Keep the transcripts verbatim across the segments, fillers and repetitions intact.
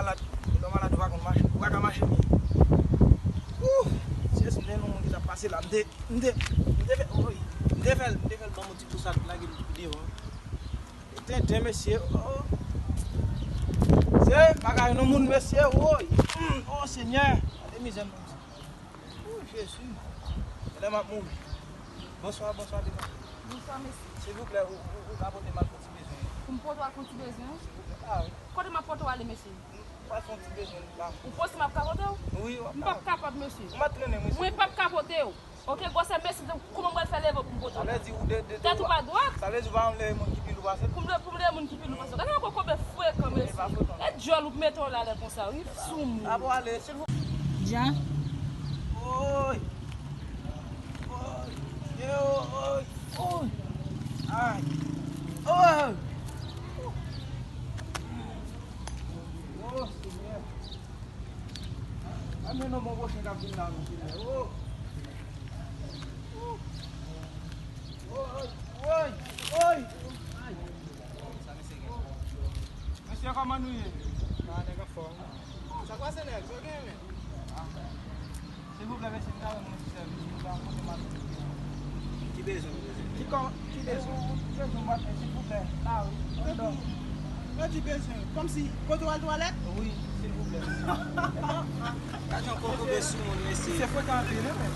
Malad, lè w malad, ou pa konn mache, ou pa ka mache byen. Ooh, si se te yon moun ki t ap pase la, m te, m te, m te fè, woy, m te fè l, m te fè l ban m yon ti pous ak lage l devan. Tenten, mesye, oh. Se bagay nan moun, mesye, woy. Mm, oh, Senyè. Gade mizè m. Oh, Jezi. Lè m ap mouri. Bonswa, bonswa, devan. Bonswa, mesye. Silvouplè, ou, ou, ou ka pote m al fè yon ti bezwen. Pou m pote w al fè yon ti bezwen? Silvouplè. Ah, wi. Kote m ap pote w ale, mesye? M pral fè yon ti bezwen la. Ou panse m ap ka pote w? Wi, w ap ka. M p ap kapab, mesye. Ou mèt trennen m, wi. Mwen p ap ka pote w. Ok, gwosè, mesye, kouman m pral fè leve w pou m pote w? Sa vle di ou de, de, de, tèt ou pa dwat? Sa vle di ou pa janm leve moun ki pi lou pase l? Pou m leve, pou m leve moun ki pi lou pase l. Gade yon kokobe frekan, mesye. E pa frekan. E djòl ou mete w la lè konsa, wi. Sou moun. Ap ale, silvouplè. Jan? Oy! Oy! Yo, oy! Oy! Ay! Oy! Oh, Senyè! Ann men non, bon pwochen k ap vin la, non, Senyè. Oh! Oh! Oy! Oy! Oy! Ay! Mesye, kòman nou ye? Ah, nèg anfòm. Sa k pase, nèg? Sa w genyen, men? Silvouplè, mesye, m ta renmen yon ti sèvis, silvouplè, pote m al. Ki bezwen, bezwen? Ki kò-, ki bezwen? Ou, ou bezwen, mwen, silvouplè. La, wi. Mwen di bezwen. Kòmsi, kote w al twalèt? Wi, silvouplè. Gad yon kokobe sou moun, mesye. Misye frekan anpil, wi, men.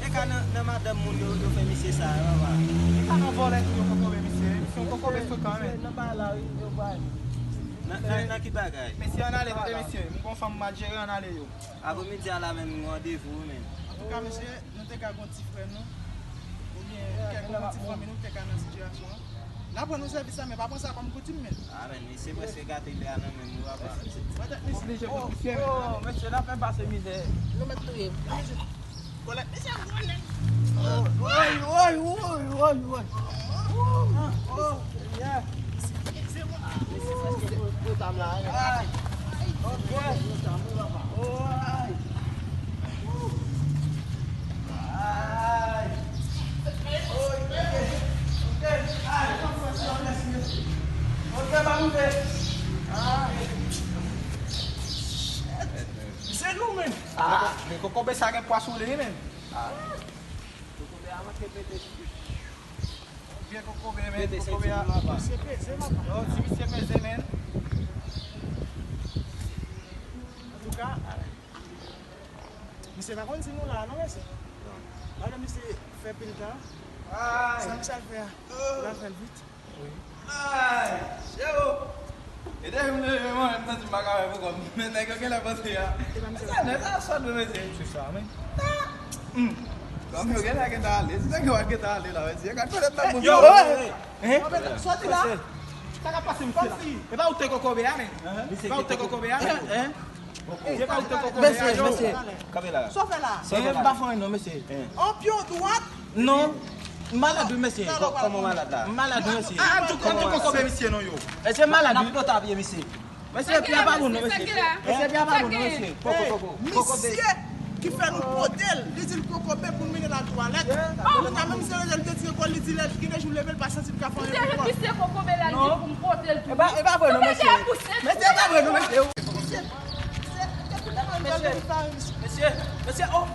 E ka nan, nan madanm moun yo, yo fè misye sa, papa. E ka nan vòlè tou yo kokobe misye. Misye yon kokobe frekan, men. Nan bagay la, wi, yo bay. Nan, nan, nan ki bagay? Mesye, ann ale, tande, mesye. M gon fanm m al jere, ann ale yo. Apremidi a la menm, nou randevou, wi, men. Antouka, mesye, nou te ka gon ti frè nou, oubyen kèk gon ti fanmi nou ki te ka nan sitiyasyon an. N ap rann nou sèvis la, men pa pran sa kòm koutim, men. Ah, men, misye prèske gate lè a nan men nou, papa. Mwen tèt misye. Oblije pran misye, men. Oh, mesye, n ap fè pase mizè. Nou mèt touye m. Misye, kolèt, misye gwo nèg. Woy, woy, woy, woy, woy. Oh, oh, yeah. Misye prèske pran, pran tam la, hein. Ay. Ok. Pran tam, wi, papa. Oh, ay. Ay. Ok, ok. Ay. Ok, pa moute. Ay. Se nou menm. Ah, men kokobe sa gen pwa sou li, men. Ah. Kokobe a manke pete. Vye kokobe, men, kokobe a. Misye peze, papa. Oh, ti misye peze, men. Antouka, misye pa konn si nou la, non, mesye. Gade misye fè pil tan. Sa misye al fè a, l al fè l vit. Ay, chero. E depi m leve, mwen menm, m santi m pa ka fè pou kò m. Men nèg yo genlè panse a. Sa nèg la sòt vre, mesye. Se sa, men. Hmm. Kòm yo genlè gentan ale. Si nèg yo pa t gentan ale la, mesye. Gad pètèt nan moun yo. Yo, hein? Sòti la. Sa k ap pase, mesye, la? E pa ou te kokobe a, men? E pa ou te kokobe a, men? Hein? E pa ou te kokobe a, yo? Mesye, mesye. Kanpe la. Sa w fè la? Sa w fè la? M pa fè anyen non, mesye. An pye w dwat. Non. M malad wi, mesye. Kò-, kòman w malad la? M malad wi, mesye. Ah, ah, m tou, m tou kokobe misye non, yo. Mesye malad wi. N ap pote a pye misye. Mesye, pye a pa bon non, mesye. Mesye, pye a pa bon non, mesye. Koko, koko, koko. Misye ki fè nou pote l, li di l kokobe pou n mennen l al twalèt. Antouka, menm si l te tire kò l, li di lè gen de jou l leve, l pa santi l ka fè anyen pou kò l. Misye kokobe la, li di pou m pote l tou. E pa, e pa vre non, mesye. Mesye, e pa vre non, mesye. Mesye, mesye, mesye, oh.